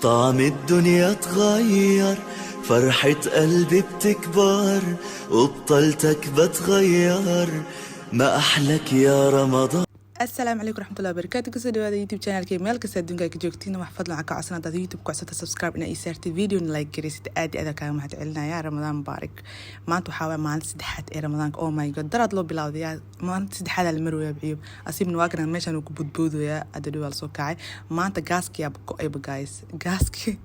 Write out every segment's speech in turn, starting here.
طعم الدنيا اتغير، فرحة قلبي بتكبر وبطلتك بتغير. ما أحلك يا رمضان. Asalaamu calaykum raxmatullahi wabarakaatu. Kusoo dhawaada YouTube channelkay meel kasta adduunka ay ka joogtiin. Wax fadlan waxaan ka codsan, hadaad YouTube ku codsata, subscribe inaa ii saartid, videona like garaysid. Aad iyo aad kaaga mahad celinaya. Ramadaan mubaarak. Maanta waxaa waaya maalinta saddexaad ee Ramadaanka. Oh my God, daraad loo bilowday, maalinta saddexaad la marooyaa biciyo. Asiibna waa kana, meeshaan uu ku budboodayaa. Hadda dhow waa lasoo kacay. Maanta gaaskii go-ayba, guys. Gaaskii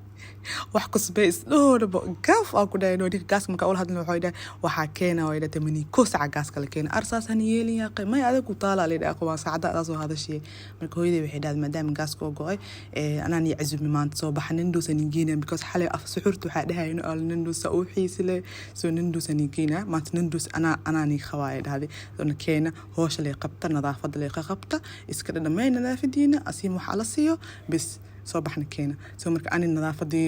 wax kusbay isdhoodhaba gaaf aa ku dhahay. Ninka gaaska markaa ula hadlin, waxay dhahay waxaa keena, way dhahay 11 saca gaaska la keena. Arsaasaan yeelin yaaqay, may adag ku taala la dhahay, waa saacada adaa soo hadashiyay. Marka hooyaday waxay dhahday, maadaama gaaska oo go-ay, anaan ii casuumi maanta, soo baxa, Nando's aan geynaa, because xalay af suxuurta waxaa dhahay ino al Nando's uu xiisi leh, soo Nando's aan geynaa maanta. Nando's anaa nii qabaa, ay dhahday. Soona keena, hoosha lay qabta, nadaafada lay qabta, iska dhadhamay nadaafadiina, asiim waxaa la siiyo bis, soo baxna keena. So marka ani nadaafadii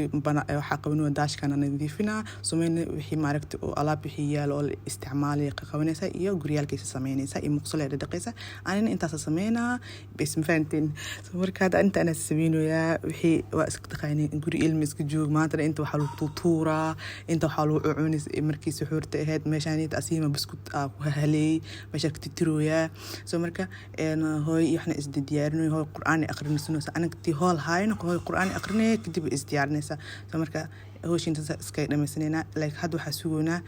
waxaa qaban, daashkan nadiifinaa, sumeyna wixii maaragta oo alaab wixii yaalo oo la isticmaalay qabanaysa, iyo guryaalkiisa sameynaysa, iyo muqsule dhaqaysa. Anina intaasa sameynaa bes, ma fahanteen? So marka hadda inta anaa sameynayaa wixii waa iska taqaaneen, guri ilmi iska joog. Maantana inta waxaa lagu tuutuuraa, inta waxaa lagu cucunay markii suxuurta ahayd. Meeshaan inta asiima buskut aa ku haleeyay, meeshaa ka titirooyaa. So marka hooy iyo waxna isdiyaarinayo, hooy Qur'aan aqrinaysanaysa, aniga tii hool haayno, hooy Qur'aan aqrinaya, kadib isdiyaarinaysa. So marka howsha intaas iska dhamaysanayna. Like hadda waxaa sugoynaa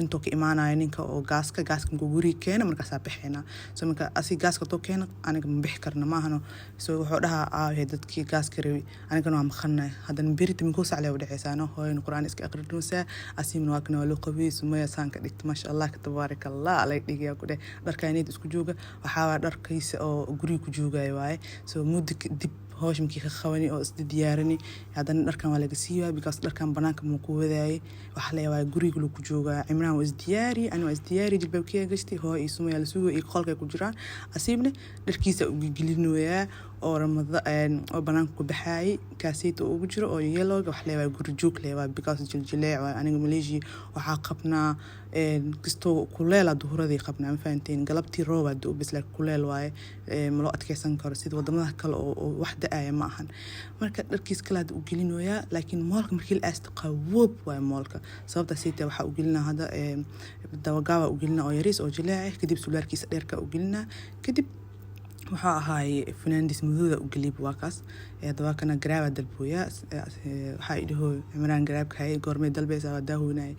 intuu ka imaanayo ninka oo gaaska markuu guriga keeno, markaasaa bixaynaa. So marka asi gaaska haduu keeno, aniga ma bixi karno maahano. So wuxuu dhahaa, aahe dadkii gaaska rabi, anigana waa maqanay. Haddana berita minkuu saclee u dhexeysaano. Hooyana Qur'aan iska aqrinaysaa, asiimna waa kana, waa loo qabiyey. Sumaya saan ka dhigta, maasha Allah, ka tabaarak Allah, laga dhigayaa ku dheh. Dharkaanid isku jooga, waxaa waa dharkiisa oo guriga ku joogaya waaye. So muddo kadib hawsha markii ka qabani oo isla diyaarani, haddana dharkan waa laga siiwaa, because dharkan banaanka muu ku wadaayay. Waxaa la yaabaa guriga lagu joogaa. Cimraan waa isdiyaari, ani waa isdiyaari, jilbaabkiya gashtay. Hooyo iyo Sumaya la sugayo iyo qolkay ku jiraan. Asiibna dharkiisa u gelgelinoyaa oo ramada oo banaanka ku baxaayay, kaaseyta ugu jiro oo yellowga. Wax leeyahay guri joog leeyahay, because jiljileec waay. Aniga Malaysia waxaa qabnaa kastoo kuleela, duhuradii qabnaa, ma fahanteen? Galabtii roobaa doo bas, laakiin kuleel waaye, ma loo adkeysan karo sida wadamada kale oo wax da-aya ma ahan. Marka dharkiis kale hadda u gelinoyaa, laakiin mallka markii la aasto qaboob waaye mallka. Sababta siita waxaa u gelinaa hadda dabagaaba u gelinaa oo yariis oo jileec ah, kadib sulwaarkiisa dheerka u gelinaa, kadib wuxuu ahaay funaandiis madooda u geliyay. Waa kaas dabaakana garaaba dalbooya. Waxaa idhaho Cimraan, garaabka haye, goormay dalbaysaa? Waa daahoonaya.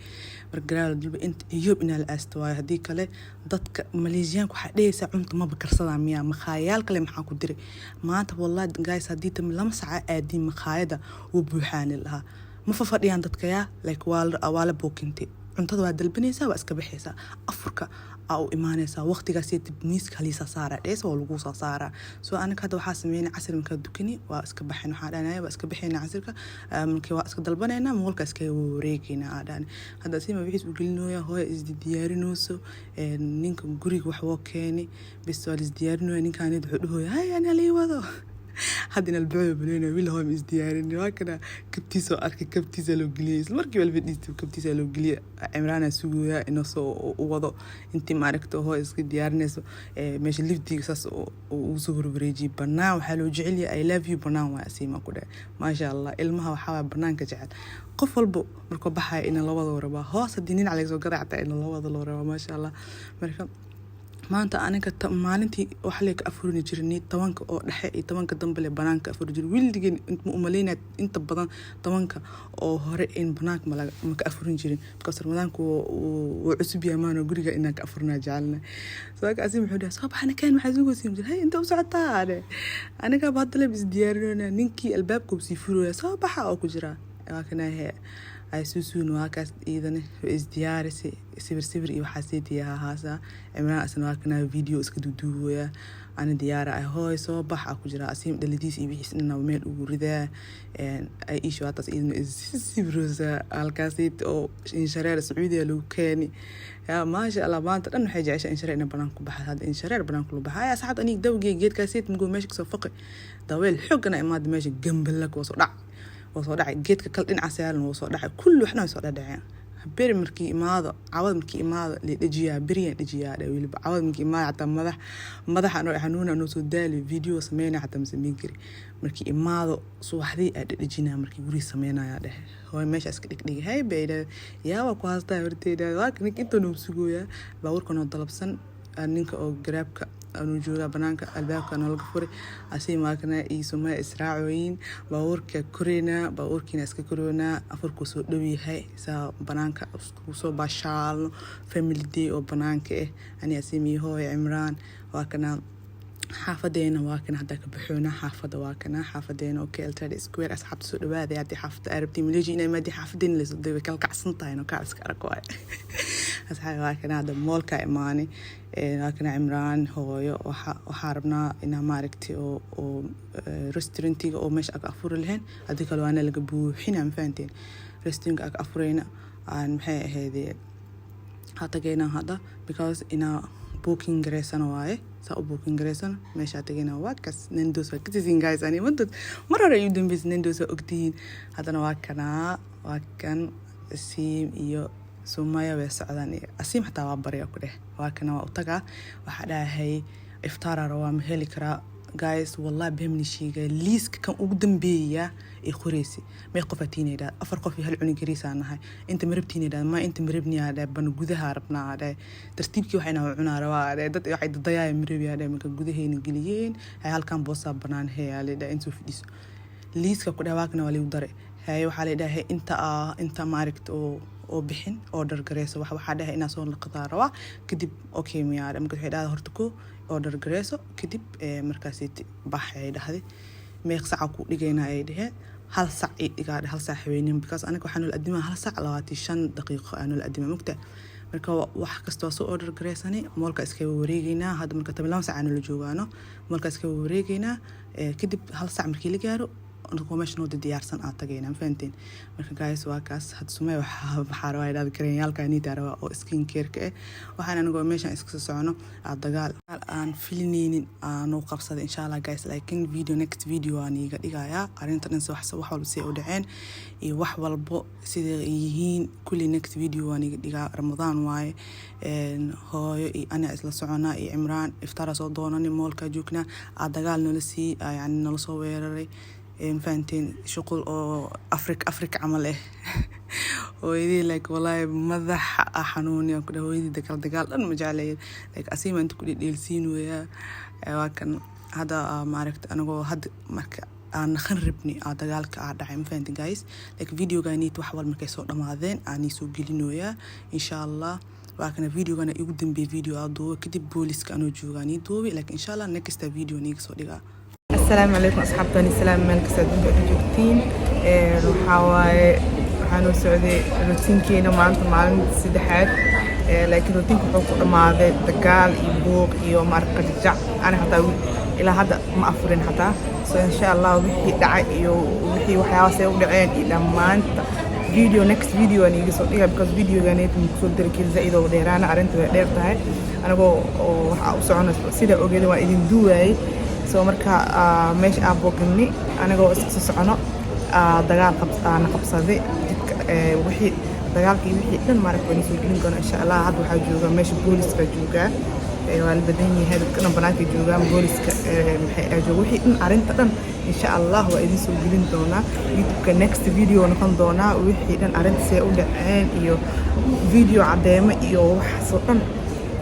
Marka garaaba dalba inta iyoob inaa la aasto waayo. Haddii kale dadka Maleeshiyaanka waxaa dhehaysaa, cunta maba karsadaa miyaa? Makaayaal kale maxaa ku diray maanta? Wallahi guys, haddii tami 2 saca aadiin, makaayada wuu buuxaani lahaa. Ma fafadhiyaan dadka yaa, like waa la bookintay. Cuntada waa dalbanaysaa, waa iska baxaysaa, afurka aa u imaanaysaa waqtigaas miiska haliisaa saaraa dhees, waa lagu soo saaraa. So aniga hadda waxaa sameynay, casir markaa dukani waa iska baxayn. Waxaa dhanaya waa iska baxayna casirka markii, waa iska dalbanaynaa, mallka iskaga wareegaynaa aa dhahane. Hadda asima wixiis u gelinooya, hooya isdiyaarinayso, ninka guriga wax woo keeni bis, waa la isdiyaarinooya. Ninkaanid wuxuu dhahooya, hay ani halii wado. Hadda inal buuxo baleyna wiil, hooy ma isdiyaarin. Waa kana, kabtiisa oo arkay, kabtiisa loo geliyay isla markiiba, la fadhiistay, kabtiisa loo geliyay. Cimraana sugaya inuu soo u wado intii maaragta hooy iska diyaarinayso. Meesha liftiga saas uu soo horwareejiyay. Banaan waxaa loo jecel yahay, "I love you" banaan waa asiima ku dhahay, maasha Allah. Ilmaha waxaa waaya banaanka jecel. Qof walbo markuu baxaya ina loo wada rabaa. Hoos haddii nin laga soo gaday xataa ina loo wada loo rabaa, maasha Allah. Marka maanta aniga maalintii waxa lee ka afurini jirnay 10-ka oo dhexe iyo 10-ka dambe le banaanka afuri jiray. Wiildigeen ma umaleynaya inta badan 10-ka oo hore in banaanka ma ka afurin jirin, because Ramadaanku wuu cusub yahay maano, guriga inaan ka afurnaa jecelna. Saaka asim wuxuu dhahay, "Soo baxana keen, maxaa sugaysiin jir? Hey, inta u socotaa?" Ane aniga hadda le is diyaarinayna. Ninkii albaabka uu sii furaya, "Soo baxa" oo ku jira. Waa kana he, ay suusuun, waa kaas. Iidane way isdiyaarisay, sawir sawir iyo waxaa sii diyahaasa. Cimraan asna waa kana, video iska duuduubaya. Ani diyaara ay, "Hooy, soo bax" aa ku jira. Asiim dhaladiis iyo wixiis dhana meel ugu ridaa. Ay iisha waataas, iidna sawiroosa halkaasi oo inshareer Sacuudiya lagu keeni yaa, maasha Allah. Maanta dhan waxay jeceshaa inshareer inay banaanka ku baxda. Hadda inshareer banaanka lagu baxaya asxaabta. Aniga dawgey geedkaasiit mugoo meesha kasoo faqi, daweel xoogana imaada meesha, gambalak waa soo dhac, waa soo dhacay. Geedka kale dhinaca saaran waa soo dhacay, kulli waxna way soo dhadhaceen. Beri markii imaado, cawad markii imaado la dhejiyaa, beriyaan dhejiyaa dhe. Weliba cawad markii imaado xataa madax madaxa anoo xanuuna, anoo soo daali, video sameynaya xataa ma sameyn kari. Markii imaado subaxdii aa dhedhejinaa, markii guriga sameynaya dheh. Hooy meesha iska dhigdhigi hay bay dhah, yaa waa ku haastaa horteyda. Waa ninka inta noo sugooyaa, baabuurka noo dalabsan, ninka oo Grabka anuu joogaa banaanka, albaabka noolaga furay. Asii maakana iyo Sumaya israacooyin, baabuurka koreynaa, baabuurkiina iska koreynaa. Afurkuu soo dhow yahay, saa banaanka iskugu soo baashaalno, family day oo banaanka ah, ani Asiim iyo hooyo Cimraan. Waa kana xaafadeena, waa kana haddaa ka baxoona xaafada, waa kana xaafadeena oo KL Trade Square. Asxaabta, soo dhawaaday. Haddii xaafada aa rabtiin Malaysia inay maadii, xaafadeena lasoo day, way kala kacsan tahay no, kaa iska arag waay. Asxaabi, waa kana hadda mallka imaanay. Waa kana Cimraan, hooyo. Waxaa rabnaa inaa maaragtay oo restaurantiga oo meesha ag afuri lahayn. Haddii kale waana laga buuxina, ma fahanteen? Restaurantka ag afureyna aan maxay ahaydee ha tagaynaa hadda, because inaa booking gareysano waaye. Saa u booking gareysano meeshaa tagaynaa. Waa kas Nando's, waa kasisiin guys. Ani mantood mar hore iyu dambeysa Nando's, waa ogtihiin. Haddana waa kanaa, waa kan Asiim iyo Sumaya way socdaan. Asiim xataa waa barya ku dheh. Waa kana, waa u tagaa, waxaa dhahay iftaara rabaa, ma heli karaa? Guys, wallahi bemni sheegay, liiska kan ugu dambeeya ee qoreysi may qof atiina idhaa, 4 qof iyo hal cunug yariisaa nahay. Inta marabtiina idhaa, ma inta marabniyaa dheh, bana gudaha rabnaa dheh, tartiibkii waxayna cunaa rabaa dheh, dad waxay dadayaaya marabiyaa dheh. Marka gudahayna geliyeen, hay halkan boosaa banaan heyaa le dheh, intuu fadhiiso liiska ku dheh. Waakana waa ligu daray. Haye, waxaa la dhahay inta inta maaragta oo bixin order gareyso. Wax waxaa dhahay inaa soo laqadaa rabaa kadib. Okay, miyaa? Marka waxay dhahday horta ko order gareyso, kadib markaasi bax ay dhahday. Meeq saca ku dhigaynaa ay dheheen? 1 sac ii dhigaa, 1 sac haweenin, because aniga waxaa noola adimaa 1 sac 25 daqiiqo aa noola adimaa mugta. Marka wax kasta waa soo order gareysani, mallka iskaga wareegeynaa. Hadda marka 12 sac aa noola joogaano, mallka iskaga wareegeynaa. Kadib 1 sac markii la gaaro, anagoo meesha noo diyaarsan aad tagaynaa, ma fahanteen? Marka guys, waa kaas. Hadda Sumaya waxaa rabaa idhahda karenyaalka niita rabaa oo skin care-ka ah. Waxaan anagoo meeshan iska soo socono aad dagaal aan filineynin aanu qabsaday, insha Allah guys. Laakiin video, next video aan iiga dhigayaa arrinta dhan, wax walba si u dhaceen iyo wax walbo sida ay yihiin kulli, next video waan iiga dhigaa. Ramadaan waaye. Hooyo iyo ana isla soconaa iyo Cimraan, iftaara soo doonani, mallka joognaa, aad dagaal noola sii, yani noola soo weeraray, fahanteen? Shuqul oo Afrika Afrika camal ah. Hooyadii like wallahi madaxa ah xanuuniya ku dheh. Hooyadii dagaal dagaal dhan ma jeclayd, like asiima inta ku dhedheelsiin weeyaa. Waa kan hadda maaragta anagoo hadda marka aan naqan rabni aa dagaalka aa dhacay, ma fahanteen guys? Like videoga niit wax wal markay soo dhamaadeen aan soo gelinooyaa, insha Allah. Waa kana videogana igu dambeeyay, video aa duubay kadib booliska anoo joogaa nii duubay, laakiin insha Allah next video niiga soo dhigaa. Asalaamu calaykum asxaabtani, salaam meel kasta adduunka ka joogtiin. Waxaa waaye waxaa noo socday routinekeena maanta, maalinta saddexaad. Laakiin routineka wuxuu ku dhammaaday dagaal iyo buuq iyo maarka qajajac. Ani xataa ilaa hadda ma afurin xataa. So insha Allah wixii dhacay iyo wixii waxyaabahaas ay u dhaceen iyo dhammaanta video, next video aan iiga soo dhiga, because videoganeet ma kusoo dari kari, zaid oo dheeraana, arrinta way dheer tahay. Anagoo oo waxaa u socona sida ogeeda waan idin duwaayay. So marka meesha aan booqinay, anagoo iska soo socono, dagaal na qabsaday jidka. Wixii dagaalkii wixii dhan maaragta waan soo gelin doona, insha Allah. Hadda waxaa jooga meesha booliska joogaa, waa la badan yahay, dadka dhan banaanka joogaan, booliska maxay jooga, wixii dhan arrinta dhan insha Allah waa idin soo gelin doonaa YouTube-ka. Next video noqon doonaa wixii dhan arrinta see u dhaceen iyo video caddeemo iyo waxaasoo dhan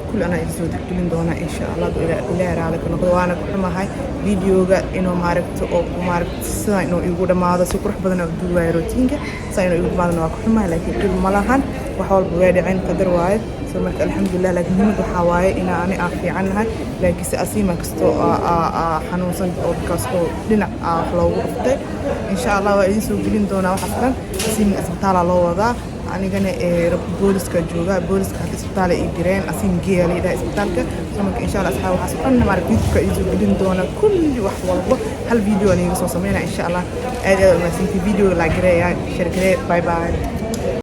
kulli anaa idin soo gelin doonaa, insha Allah, hadduu Ilaahay raali ka noqdo. Waana ku xumahay videoga inuu maaragta oo maaragta sidaa inuu igu dhammaado, si qurux badan oo duubayo routineka sidaa inuu igu dhamaadona waa ku xumahay, laakiin dhib ma lahan, wax walba way dhaceen, qadar waaye. So marka alxamdulilah, laakiin muhiimad waxaa waaye inaa ani aan fiicannahay, laakiin se asiima kastoo xanuunsan oo because oo dhinac wax loogu dhuftay. Insha Allah waa idin soo gelin doonaa waxaas dhan. Asiima isbitaalaa loo wadaa, anigana booliska jooga, booliska hadda isbitaal ay direen, asiim geeya la yidhaha isbitaalka. So marka insha Allah asxaab, waxaas dhan maaragta YouTube-ka idin soo gelin doona kulli, wax walbo hal video aan iiga soo sameynaa, insha Allah. Aad aad umahadsantii. Video like gareeya, share gareeya. Bye bye.